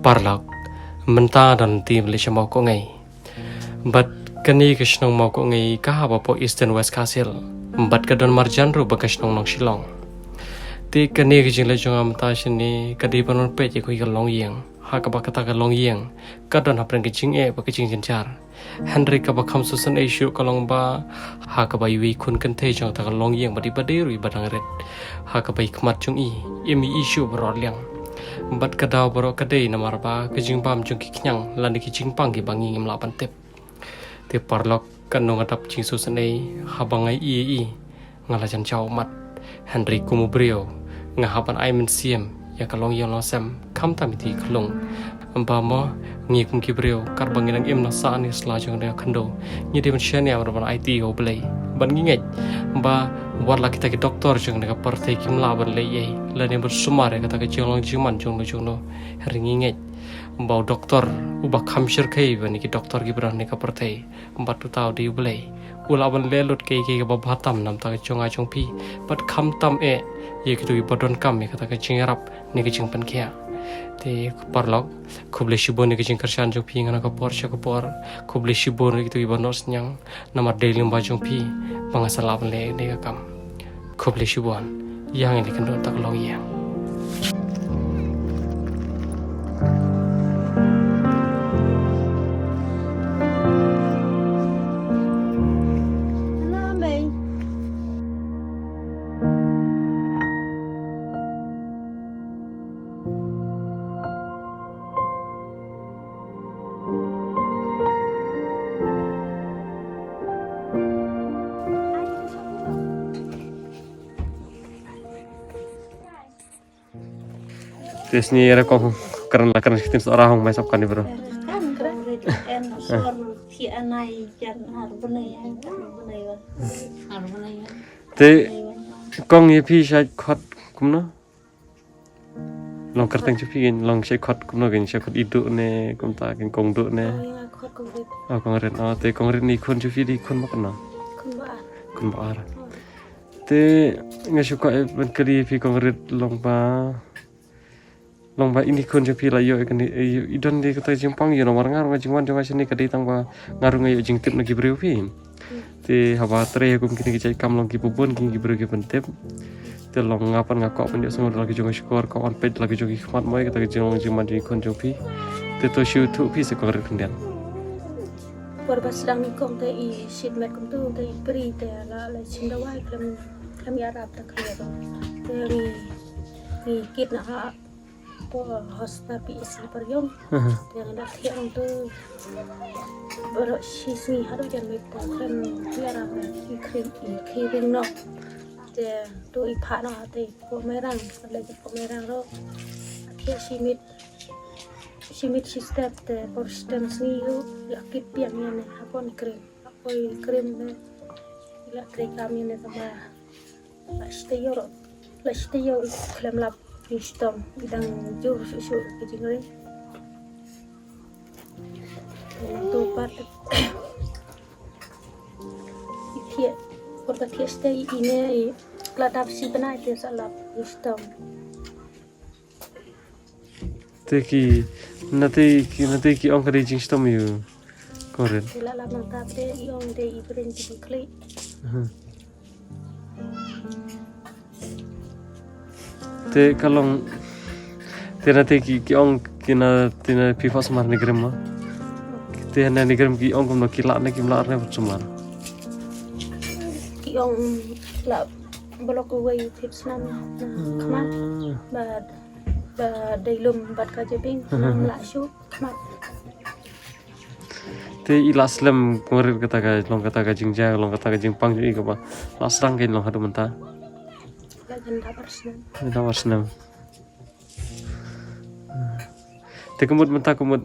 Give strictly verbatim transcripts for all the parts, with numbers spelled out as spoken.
Paralok, mynta don te mlei sha Mawkawngei. Bad kane ka shnong Mawkawngei ka hap hapoh Eastern West Khasi Hills. Bad ka don marjan ruh bad ka shnong Nongshillong. Te kane ka jingleit jong nga mynta shane ka dei ban wan peit ïa kawei ka longïing. Ha kaba kata ka longïing ka don hapdeng ka jingeh bad ka jingjynjar. Hynrei kaba kham sngewsynei shuh ka long ba ha kaba iwei i khun kynthei jong kata ka longïing ba dei ba dei ruh iba dang rit, ha kaba i khmat jong i im i shuh baroh liang. Bad ka daw baroh ka dei namar ba ka jingbam jong ki khñiang lane ki jingpang kiba ngi ngim lah ban tip. Te paralok, katno nga dap jingsngewsynei haba nga ïohi ïa i. Nga la jan jaw mat. Hynrei kum u briew nga hap ban ai mynsiem ïa ka longïing longsem, khamtam ïa ita i khyllung. Ba mo, ngi kum ki briew katba ngi dang im na sah ne sla jong kane ka khyndew, ngi dei ban shaniah bad ban aiti ïa U Blei. Bad ngi ngeit ba wat la kita ki doktor jong kane ka pyrthei kim lah ban leh ei ei lane ban sumar ïa kata ka jinglong jingman jongno jongno. Hynrei ngi ngeit ba u doktor uba kham shyrkhei ban ïa ki doktor kiba don ha kane ka pyrthei, bad uta u dei U Blei. U lah ban leh lut kaei kaei kaba bha tam na ka bynta jong nga jong phi. Bad khamtam eh ïa kito kiba donkam ïa kata ka jingïarap ne ka jingpynkhiah. Te paralok, khublei shibun ïa ka jingkyrshan jong phi na ka por sha ka por. Khublei shibun ïa kito kiba nongsynñiang namar dei lyngba jong phi ba nga sa lah ban leh ïa kane ka kam. Khublei shibun. Ïa ngin ïakynduh ha kata ka longïing. Te sngi ïa re kong kren la kren, ktien Sohra hong mai sap kane bro. Te kong ïa phi shait khot kumno? Long kyrteng jong phi, long shait khot kumno, shait khot i Duh ne kumta, kong Duh ne? Kong Rit. Oh, kong Rit. Oh, te kong Rit ne i khun jong phi dei khun ba katno? Khun ba ar. Khun ba ar. Te nga shu kwah ban kylli ïa phi kong Rit, long ba, long ba ine i khun jong phi la ïoh ïa kane, i don de kata ka jingpang ïoh namar nga ruh ka jingwan jong nga shane ka dei tang ba nga ruh nga ïoh jingtip na ki briew phi. Te haba trei ha kum kine ki jait kam long kiba bun ki briew ki pyntip. Te long nga pat nga kwah ban ïohsngew da la ki jong ka shkor, kwah ban peit da la ki jong ki khmat mo ïa kata ka jinglong jingman jong i khun jong phi. Te to shu ïathuh phi sa kong Rit khyndiat. Por ba sdang i kong te i shit met kumtu te i bri te la la shim dawai khlem khlem ïarap te khlem. Te ngi ngi kit na ha por hospital P H C Pariong. Te nga da thiah kumtu baroh shi sngi haduh jan met te khlem ïarap, i khring i khring noh. Te to i phah noh te i Poh Mairang, leit i Poh Mairang ruh. Thiah shi miet, shi miet shi step te por shitom sngi ruh la kit biang ïa ne ha pon krim. Ha poi krim te i la trei kam ïa ne tang ba la shi taïew ruh, la shi taïew i khlem lap, i shitom, i dang jur shuh shuh ka jingri. Te nangtu pat i thiah, por ka thiah shatei ine i la dap shi bnai te sa lap i shitom. Te ki, na te ki, na te ki ong ka dei jingshitom ïa u kong Rit. Te la lap nangta te i ong te i bring ki khlieh. Aha. Te ka long, te na te ki, ki ong ki na, te na phi phah sumar ne krim ma. Te na ne krim ki ong kumno, ki lah ne kim lah ne phah sumar? Ki ong lah block away phah snam na khmat. Bad ba dei lum bad ka jabieng, nam lah shuh khmat. Te i la slem kong Rit kata ka, long kata ka jingjia, long kata ka jingpang jong i kaba la sdang kein long haduh mynta? La jan da bar snem. Da bar snem. Te ka mut mynta ka mut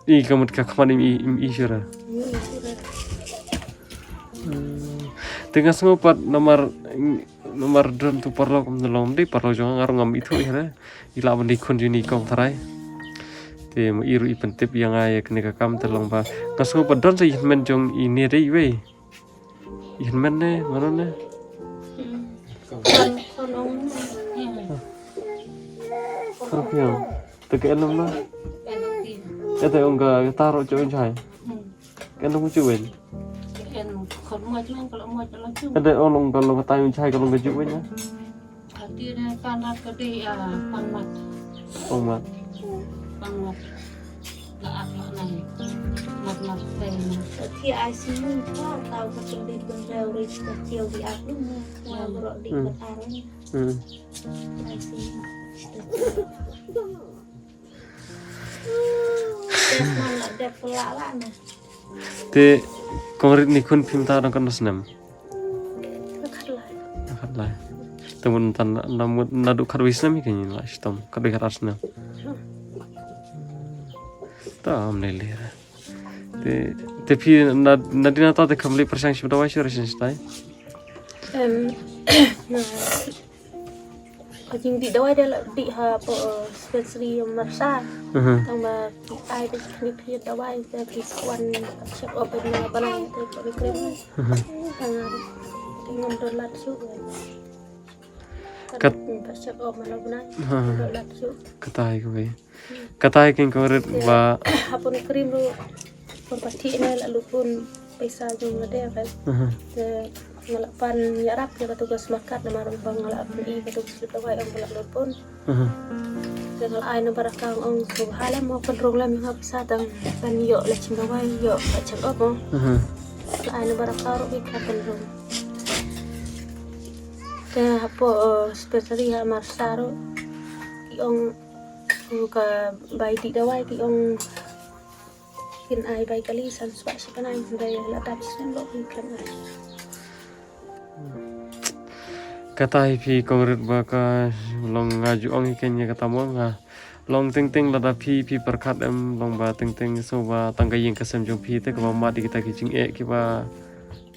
i, ka mut ka khmat im i, im i shuh re? Im i shuh re. Hmm. Te nga sngew pat namar, namar don tu paralok, ym long dei paralok jong nga ruh ngam ithuh ïa re. I lah ban dei khun jong ine i kong tharai. Te ma i ruh i pyntip ïa nga ïa kane ka kam te long ba nga sngew pat don sa i hynmen jong ine dei iwei. I hynmen ne mano ne? Hmm. Khon, khon ong. Khon ong. Te ka en ong na? Ete ong ka taro cho in chai. Kan dong chu wen. Ete ong long ka long ka tai un chai ka long ka ju wen ya. Ong mat. Mat mat tai. Ti ai si mun tho tau ka tu di pun rau ri ka chiu di aku ni. Wa bro di ka taro ni. Hmm. Ai si. Te kong rit ni khun phim ta dang kan snem. Khat lai. Te mun tan na mut na du khat wis snem kan la stom khat wis khat snem. Ta am le le. Te te phi na na dina ta te kham le persang shi dawai shi rashin stai. Em, na Ka jingdih dawai da la dih ha po, eh, dispensary Marsar. Tang ba ki ai da ki phi dawai da ki kwan check up na banai da ko ni krim. Tang ba ki ngam don lat shu. Kat check up ma la banai. Don lat shu. Kata hi ko. Kata hi kin ko rit ba. Hapun krim ru. Por pati ne la lupun pisa jong la de kan. Te nga la pan ïarap ïa katu ka smakat namar ba nga la pyni katu ka slip dawai ong ba la lupun. Te nga la ai nambar account ong subha lem mo pynrung lem nga pisa tang kan ïoh la chim dawai ïoh ka check up mo. Nga la ai nambar account ruh ka pynrung. Te hapo, eh, dispensary ha Marsar ruh ki ong ka bai dih dawai ki ong Kin ai bai kali san spah shi pynai bai la dap snem lo kin khlem ai. Kata hi phi kong rit ba ka long nga ju ong hi ken ïa kata mo nga. Long teng teng lada phi phi pyrkhat em long ba teng teng so ba tang ka ïing ka sem jong phi te kaba mad ïa kita ki jingeh kiba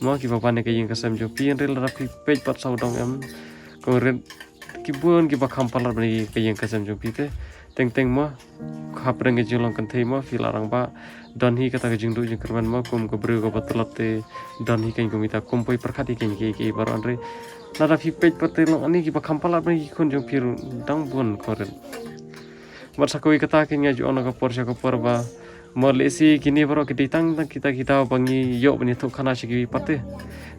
mo kiba ban ïa ka ïing ka sem jong phi hynrei lada phi peit pat sawdong em kong rit ki bun kiba kham palat ban ïa ka ïing ka sem jong phi te teng teng mo. Hapdeng ka jinglong kynthei mo phi la rangbah don hi kata ka jingduh jingkyrmen mo kum ka briew kaba tlot te don hi kein kum ita kum poi pyrkhat hi kein ki ki baroh hynrei lada phi peit pat te long ani kiba kham palat ban ki khun jong phi ruh dang bun kong rit. Bad sa kawei kata kein nga ju ong na ka por sha ka por ba mo lehse kine baroh ki dei tang tang kita kita ba ngi ïoh ban ïathuh khana sha kiwei pat te.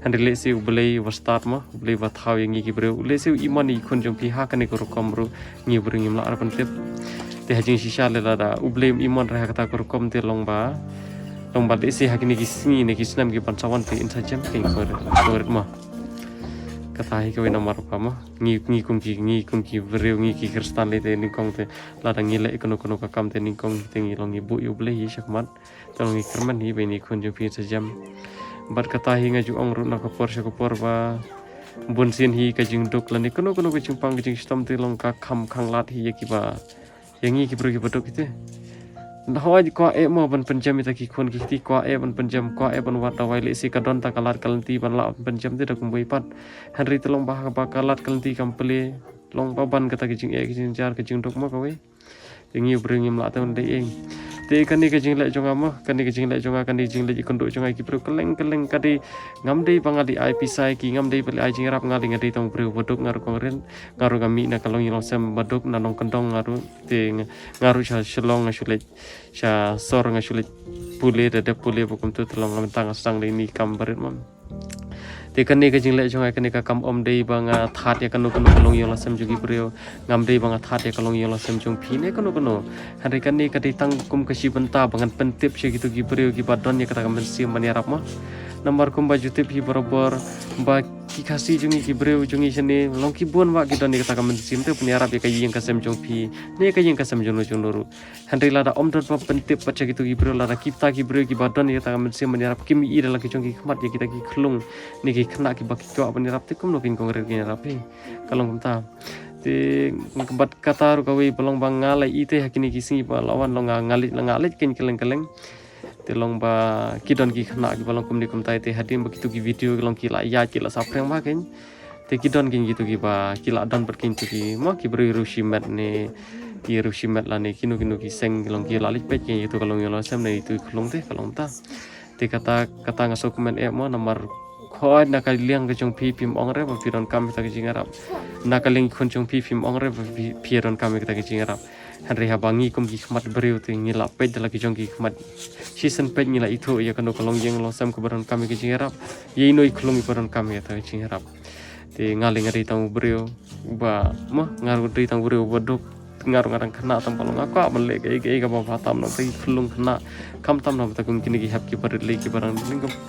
Hynrei lehse U Blei uba stad mo U Blei uba thaw ïa ngi ki briew lehse u iman ïa ki khun jong phi ha kane ka rukom ruh ngi briew ngim lah re ban tip. Te ha jingshisha leh lada U Blei um iman re ha kata ka rukom te long ba long ba lehse ha kine ki sngi ne ki snem ki ban sa wan te in sa jem kein kong rit mo. Kata hi kawei namar ba mo ngi ngi kum ki ngi kum ki briew ngi ki Khristan lei te nyngkong te lada ngi leh kano kano ka kam te nyngkong te ngi long ngi buh ïa U Blei hi shakhmat. Te long ngi kyrmen hi ba ine i khun jong phi sa jem. Bad kata hi nga ju ong ruh na ka por sha ka por ba bun sien hi ka jingduk lane kano kano ka jingpang ka jingshitom te long ka kham khanglad hi ïa kiba ïa ngi ki briew kiba duk hi te. Hooid kwah eh mo ban pynjem ita ki khun ki kti kwah eh ban pynjem kwah eh ban wad dawai lehse ka don ta ka lad ka lynti ban lah ban pynjem te da kumwei pat. Hynrei te long ba ha kaba ka lad ka lynti kam plie long ba ban kata ka jingeh ka jingjar ka jingduk mo kawei. Te ngi u briew ngim lah te ban dei eng. Te kane ka jingleh jong nga mo kane ka jingleh jong nga kane ka jingleh jingkynduh jong nga ki briew kylleng kylleng ka dei ngam dei ba nga dei ai pisa ïa ki ngam dei ba leh ai jingïarap nga dei nga dei tang u briew ba duk nga ruh kong rit nga ruh nga mih na ka longïing longsem ba duk na nongkyndong nga ruh te nga ruh sha Shillong nga shu leit sha sor nga shu leit pule da dep pule ba kumtu te long nga mynta nga sdang dei ni kam barit mo. Te kane ka jingleh jong nga kane ka kam ym dei ba nga thad ïa kano kano ka longïing longsem jong ki briew. Ngam dei ba nga thad ïa ka longïing longsem jong phi ne kano kano. Hynrei kane ka dei tang kum ka shi bynta ba ngan pyntip sha kitu ki briew kiba don ïa kata ka mynsiem ban ïarap mo. Namar kumba ju tip hi barabor ba ki Khasi jong ngi ki briew jong ngi shane long ki bun ba ki don ïa kata ka mynsiem te ban ïarap ïa ka ïing ka sem jong phi ne ka ïing ka sem jong no jong no ruh. Hynrei lada ym don ba pyntip pat sha kitu ki briew lada kita ki briew kiba don ïa kata ka mynsiem ban ïarap kim ïohi da la ki jong ki khmat ïa kita ki khlung ne ki khynnah kiba ki kwah ban ïarap te kumno kin kong rit kin ïarap hi. Ka long kumta. Te bad kata ruh kawei ba long ba nga la ïohi te ha kine ki sngi ba la wan long nga nga leit la nga leit kein kylleng kylleng. Te long ba ki don ki khynnah kiba long kumne kumtai te hadien ba kitu ki video ki long ki la ïaid ki la saphriang ba kein. Te ki don kein kitu kiba ki la don pat kein tu ki mo ki briew riewshimet ne ki riewshimet lane kino kino ki seng ki long ki la leit peit kein kitu ka longïing longsem ne itu ki khlung te ka long ta. Te kata kata nga sngewkmen eh mo namar hooid na ka liang ka jong phi phim ong re ba phi donkam ïa kita ki jingïarap. Na ka liang ki khun jong phi phim ong re ba phi phi donkam ïa kita ki jingïarap. Hynrei haba ngi kum ki khmat briew te ngi la peit da la ki jong ki khmat. Shisien peit ngi la ithuh ïa kano ka longïing longsem kaba donkam ïa ka jingïarap. Ïa ino i khlung iba donkam ïa ka jingïarap. Te nga lei nga dei tang u briew ba, mo, nga ruh dei tang u briew ba duk. Nga ruh nga dang khynnah tang ba long nga kwah ban leh kaei kaei kaba bha tam na ka khlung khynnah. Khamtam na bynta kum kine ki hep kiba rit lei kiba dang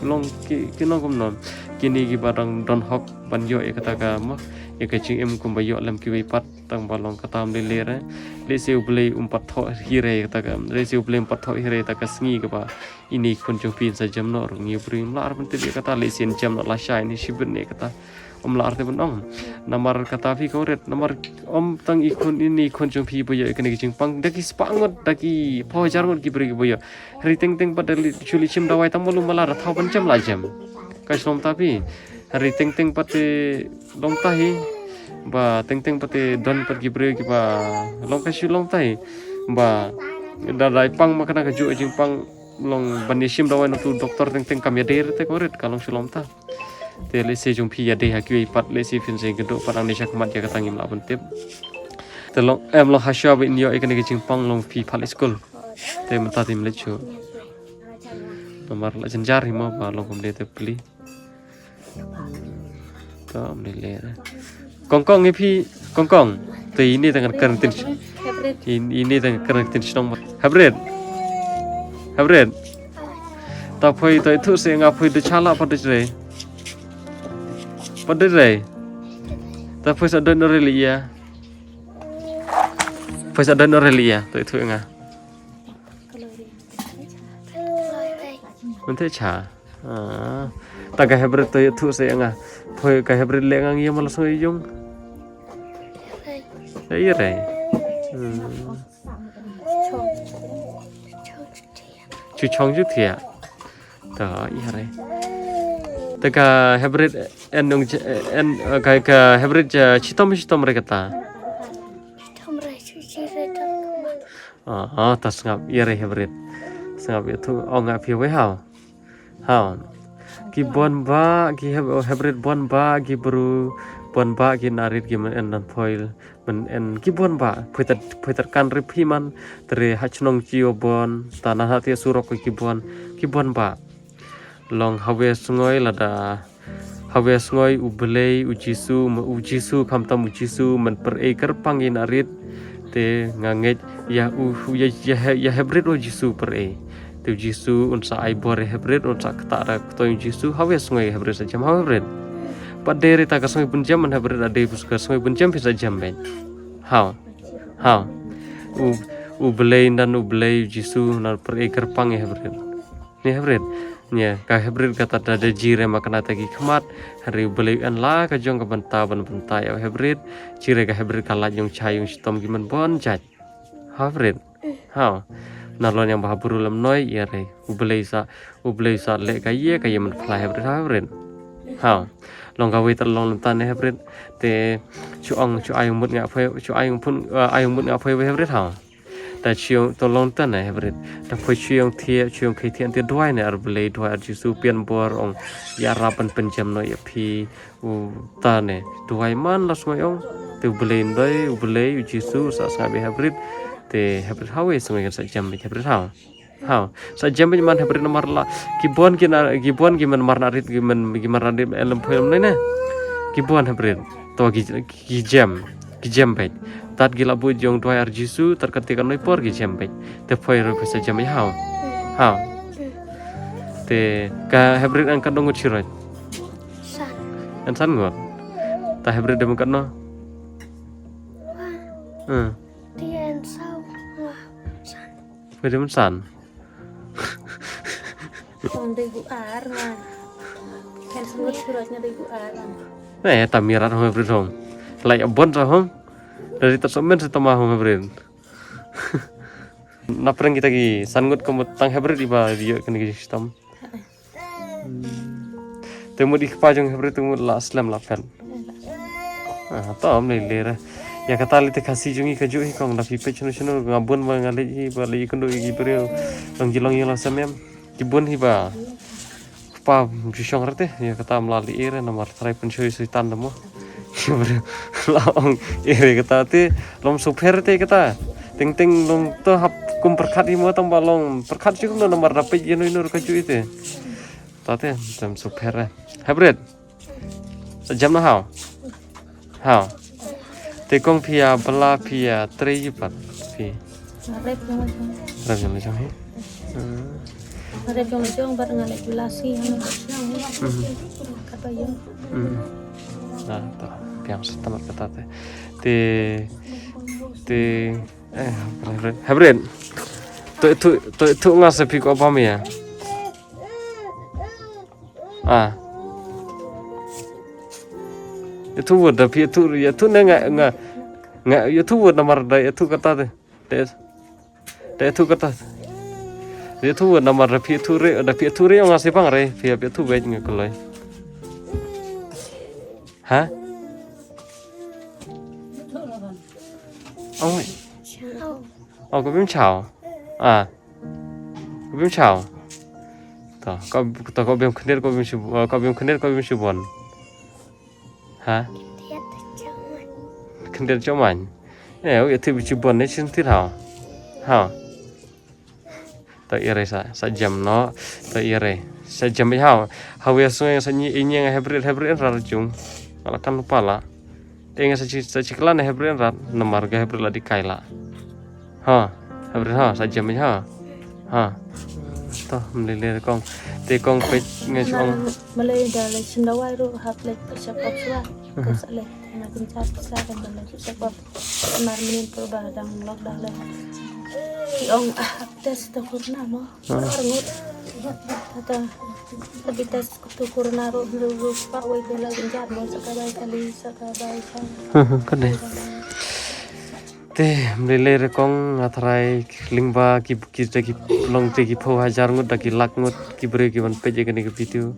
long ki, ki nongkum nong. Kine kiba dang don hok ban ïoh ïa kata ka, mo, ïa ka jingim kumba ïoh lem kiwei pat. Tang ba long kata ym lei lei re. Lehse U Blei um pat thoh hi re kata ka. Lehse U Blei um pat thoh hi re kata ka sngi kaba ine i khun jong phi in sa jem noh ruh, ngi briew ngim lah ar ban tip ïa kata. Lehse in jem noh lashai ne shibit ne kata. Ym lah ar te ban ong. Namar kata phi, kong Rit, namar ym tang i khun, ine i khun jong phi ba ïoh ïa kane ka jingpang, da ki spah ngut, da ki phew hajar ngut ki briew kiba ïoh. Hynrei teng teng pat da leit shu leit shim dawai tang malu mala da thaw ban jem la jem. Ka shu long kata phi. Hynrei teng teng pat te long kata hi. Ba teng teng pat te don pat ki briew kiba long, ka shu long kata hi. Ba da dei pang ma kane ka juh jingpang, long ban ïa shim dawai na utu doktor teng teng kam ïadei re te, kong Rit, ka long shu long kata. Te lehse jong phi ïadei ha kiwei pat, lehse phin sa ïakynduh pat nangne shakhmat ïa kata ngim lah ban tip. Te long, em, long hashuwa ba in ïoh ïa kane ka jingpang long phi phah leit skul? Te mynta te ym leit shuh. Namar la jynjar hi mo, ba long kumne te pli. To ym lei lei re. Kong Kong, ngi phi, Kong Kong. Te ine tang ka kren ktien. Hybrid. In-, ine tang ka kren ktien shnong. Hybrid. Hybrid. Ta phoi, ta ithuh se nga phoi da shala pat da re. Pat da re. Ta phoi sa don re lei ïa. Phoi sa don re lei ïa. Ta ithuh nga. Mynta cha. Ah. Ta ka Hybrid to ïathuh sa ïa nga. Phoi ka Hybrid leh nga ngi ïa ma la sngewthuh ïung. Ïa ïa re. Hmm. Chu chong ju thiah. Ta ïa re. Ta ka Hybrid en nong j-, en, eh, ka, ka Hybrid ja chitom chitom re kata. Chitom re chu chi re tam. Ah, ah, ta sngap ïa re Hybrid. Sngap ïathuh ong nga phi wei haw. Haw. Ki bun ba, ki Heb-, Hybrid bun ba, ki bru bun ba, ki narit ki men en nan phoil, men en ki bun ba. Phoitat, phoitat kan rip hi man, tre ha chnong chi o bun, ta na ha te surok ki bun, ki bun ba. Long hawe sngoi lada, hawe sngoi U Blei, U Jisu, ma U Jisu, khamtam U Jisu, men pyrei kyrpang ïa narit, te nga ngeit ïa u, ïa, ïa, ïa Hybrid u Jisu pyrei. Te U Jisu un sa ai bor ïa Hybrid, un sa kta da ktoi U Jisu, hawe sngoi Hybrid sa jem, haw Hybrid. Pat dei rita ka sngoi bun jem man Hybrid, a dei bus ka sngoi bun jem phi sa jem ben. Haw. Haw. U, U Blei nan U Blei U Jisu, nan pyrei kyrpang ïa Hybrid. Ni Hybrid. Nia, ka Hybrid kata da da ji re ma kena ta ki khmat. Hari U Blei en la ka jong ka bynta ban bynta ïa Hybrid. Ji re ka Hybrid ka lait ïong cha ïong chitom ki man bun jait. Hybrid. Haw. Na lon ïang ba ha bru lam noi ïa re. U Blei sa, U Blei sa leh ka ïa ka ïa man phla Hybrid, Hybrid. Haw. Long ka wei ta long lam ta ne Hybrid. Te chu ong chu ai mut nga phai, chu ai phun, eh, ai mut nga phai wei Hybrid haw. Ta chiong to long ta ne Hybrid. Ta phoi chiong thia, chiong khai thia te duai ne ar Blei duai ar Jisu pian bor ong ïa rap ban pynjem no ïa phi u ta ne. Duai man la sngoi ong. Te U Blei ndoi, U Blei, U Jisu, sa sa be Hybrid. Te Hybrid hawe sngoi kan sa jem be Hybrid haw. Haw. Sa jem be man Hybrid namar la. Ki bon ki na, ki bon ki man mar na rit, ki man, ki mar na rit, elem phoi elem ne. Ki bon Hybrid. To ki, ki jem. Ki jem beit. Tat ki la buh jong duwai ar Jisu, tat ka te ka noi por ki jem beit. Te poi ro pesa jem beit haw. Haw. Te ka Hybrid an ka dong ngut shiroj. San. An san ngut. Ta Hybrid dem ka no. Hmm. Ti an saw. Wah. San. Poi dem san. Kong dei gu ar nga. Kan semut surat nga dei gu ar. Eh, ta mirat hong Hybrid hong. Lai abon sa hong. Dari ta somen sa tama hong Hybrid. Na prank kita ki san ngut ka mut tang Hybrid iba dio kene ki sistem. Te mut i kpa jong Hybrid te mut la slem la pen. Ah, to am le le ra. Ya kata le te Khasi jong i ka ju hi kong da pi pe chunu chunu nga bun ba nga le hi ba le i kundu i breu. Long ji long i long semem. Ki bun hi ba. Kpa ju shong rete ya kata am la le i re namar trai pun shui sui tan da mo. Ki breu la ong i re kata te lom su pher te kata. Ting ting long to hap kum pyrkhat hi mo tang ba long pyrkhat shuh kumno namar da peit ïa no ïa no ka ju ite. Ta te tem super eh. Hybrid. Sa jam na hao. Hao. Te kong phi ïa bala phi ïa trei ïa pat phi. Rep jong la jong. Rep jong la jong hi. Hmm. Rep jong la jong bar nga leh jula si hang ba siang. Hmm. Kata ïa. Hmm. Na to piang sa tamat kata te. Te te eh hybrid. Hybrid. To to to to nga sa phi ko ba mi ya. Ah. Ïathuh wut da phi ïathuh ïathuh ne nga nga nga ïathuh wut namar da ïathuh kata de. De de ïathuh kata. Ïathuh wut namar da phi ïathuh re da phi ïathuh re nga sibang re phi ïathuh wet nga kuloi. Ha? Oh. Oh, ko bim chao. Ah. Ko bim chao. To, ko to ko bim khyndiat ko bim shu ko bim khyndiat ko bim shu bon. Ha? Khyndiat chomai. Eh, u ïa thip shu bon ne shin thit hao. Ha. To ïa re sa sa jam no. To ïa re sa jam i hao. Hao ïa sung sa nyi i nyeng hybrid hybrid ra jung. Ala kan pala. Eng sa chi sa chi klan hybrid rat namar ga hybrid la di kai la. Ha, hybrid ha, sa jam ha. Ha. To mlele kong. Te kong peit ngai chong. Malay da le chin dawai ru hap le sa kop swa. Ko sa le na kun sa sa kan le sa kop. Mar minin pur ba dang lok da le. Ki ong ah test to kurna mo. Ah. Ngut. Kata. Lagi test tu corona ro ro ro pa wei bela genjar mo saka bai kali saka bai sa. Ka dei. Te mlele re kong nga tharai lyngba ki ki te ki long te ki phew hajar ngut da ki lak ngut ki briew ki ban peit ïa kane ka video.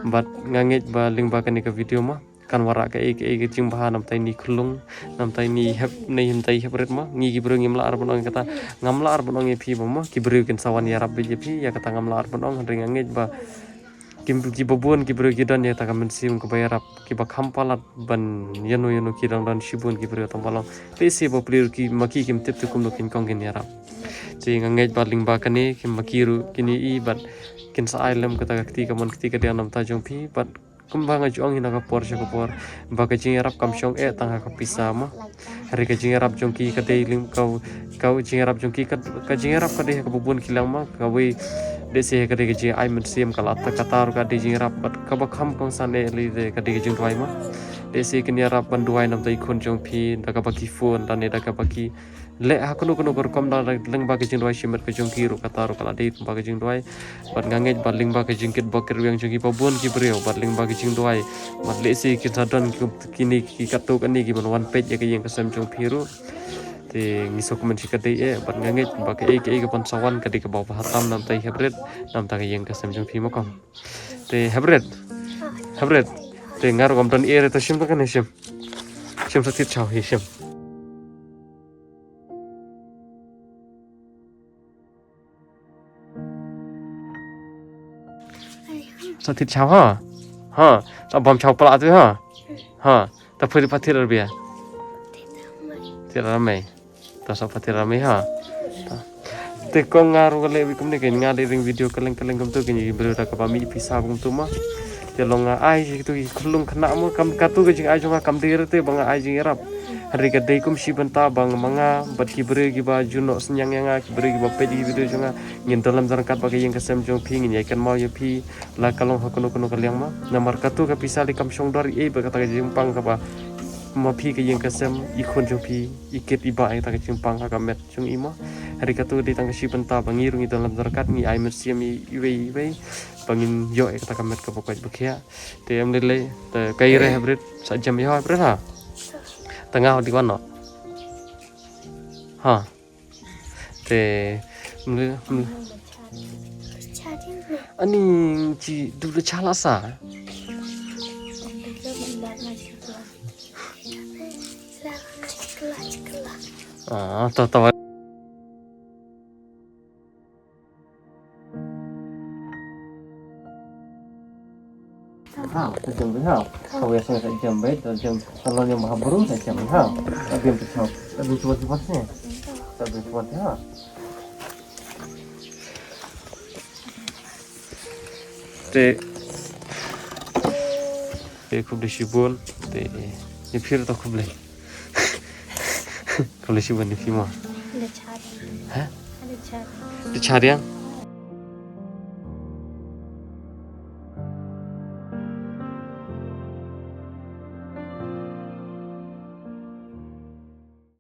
Bad nga ngeit ba lyngba kane ka video ma. Kan wanrah kaei kaei ka jingbha namta ini khlung namta ini hep nei namta i hep rit ma ngi ki briew ngim lah ar ban ong ïa kata ngam lah ar ban ong ïa phi ba ma ki briew kin sa wan ïarap beit ïa phi ïa kata ngam lah ar ban ong hynrei nga ngeit ba kim ki ba bun ki briew ki don ïa kata ka mynsiem kaba ïarap kiba kham palat ban ïano ïano ki dang don shibun ki briew tang ba long te isi ba plir ki ma ki kim tip te kumno kin kong kin ïarap. Te nga ngeit ba lyngba kane kim ma ki ruh kine i bad kin sa ai lem kata ka kti ka mon kti ka diang namta jong phi bad Kumba nga ju ong hi na ka por sha ka por ba ka jingïarap kam shong eh tang ha ka pisa ma. Hynrei ka jingïarap jong ki ka dei ling ka ka jingïarap jong ki ka ka jingïarap ka dei ha kaba bun ki liang ma kawei dei se ka dei ka jingai mynsiem ka la ta kata ruh ka dei jingïarap bad kaba kham kongsan eh lei dei ka dei ka jingduwai ma. Dei se kin ïarap ban duwai namta i khun jong phi da kaba ki phone lane da kaba ki Leh ha kano kano ka rukom da lyngba ka jingduwai shimet ka jong ki ruh kata ruh ka la dei lyngba ka jingduwai. Bad nga ngeit bad lyngba ka jingkitbok kitrwiang jong ki ba bun ki briew bad lyngba ka jingduwai. Bad lehse kin sa don ki kine ki katto katne ki ban wan peit ïa ka ïing ka sem jong phi ruh. Te ngi sngewkmen shi ka dei eh bad nga ngeit ba kaei kaei ka ban sa wan ka dei kaba bha tam namta i hep rit namta ka ïing ka sem jong phi ma kong. Te hep rit. Hep rit. Te nga ruh ngam don ei re to shim to kane shim. Shim sa thied shaw hi shim. Sa thied shaw ha. Ha, sa bam shaw pala tu ha. Ha, ta phi pa thied ar bia. Thied ar mei. Ta sa pa thied ar mei ha. Ta. Te kong nga ruh ka leh wi kumne kein nga dei ring video kylleng kylleng kumtu kein ïa ki briew da kaba mih pisa kumtu ma. Te long nga ai ki tu ki khyllung khynnah ma kam katu ka jingai jong nga kam dei re te ba nga ai jingïarap. Hynrei ka dei kum shi bynta ba nga ma nga bad ki briew kiba ju noh synñiang ïa nga ki briew kiba peit ïa ki video jong nga ngin don lem don ryngkat bad ka ïing ka sem jong phi ngin ïai kynmaw ïa phi la ka long ha kano kano ka liang ma. Namar katu ka pisa lei kam shong dor ei bad kata ka jingpang kaba ma phi ka ïing ka sem i khun jong phi i kit i bah ïa kata ka jingpang ha ka met jong i ma. Hynrei katu dei tang ka shi bynta ba ngi ruh ngi don lem don ryngkat ngi ai mynsiem ïa iwei iwei ba ngin ïoh ïa kata ka met kaba koit ba khiah. Te em lei lei te kaei re hep rit sa jem ïa hep rit ha. Te nga dei wan noh. Ha. Te em lei em lei. Ani chi du le cha la sa. Ah, to to. Ha, ta jem beit ha. Ka wei sa ta jem beit, ta jem ta lon jem ha bru ta jem ha. Ta jem ta chau. Ta jem chuan chuan sne. Tang dei phi mon te ha. Te, te khublei shibun. Te, ïa phi ruh to khublei. Khublei shibun ïa phi mo. Ada chat. Ha? Ada chat. Te chat ïa.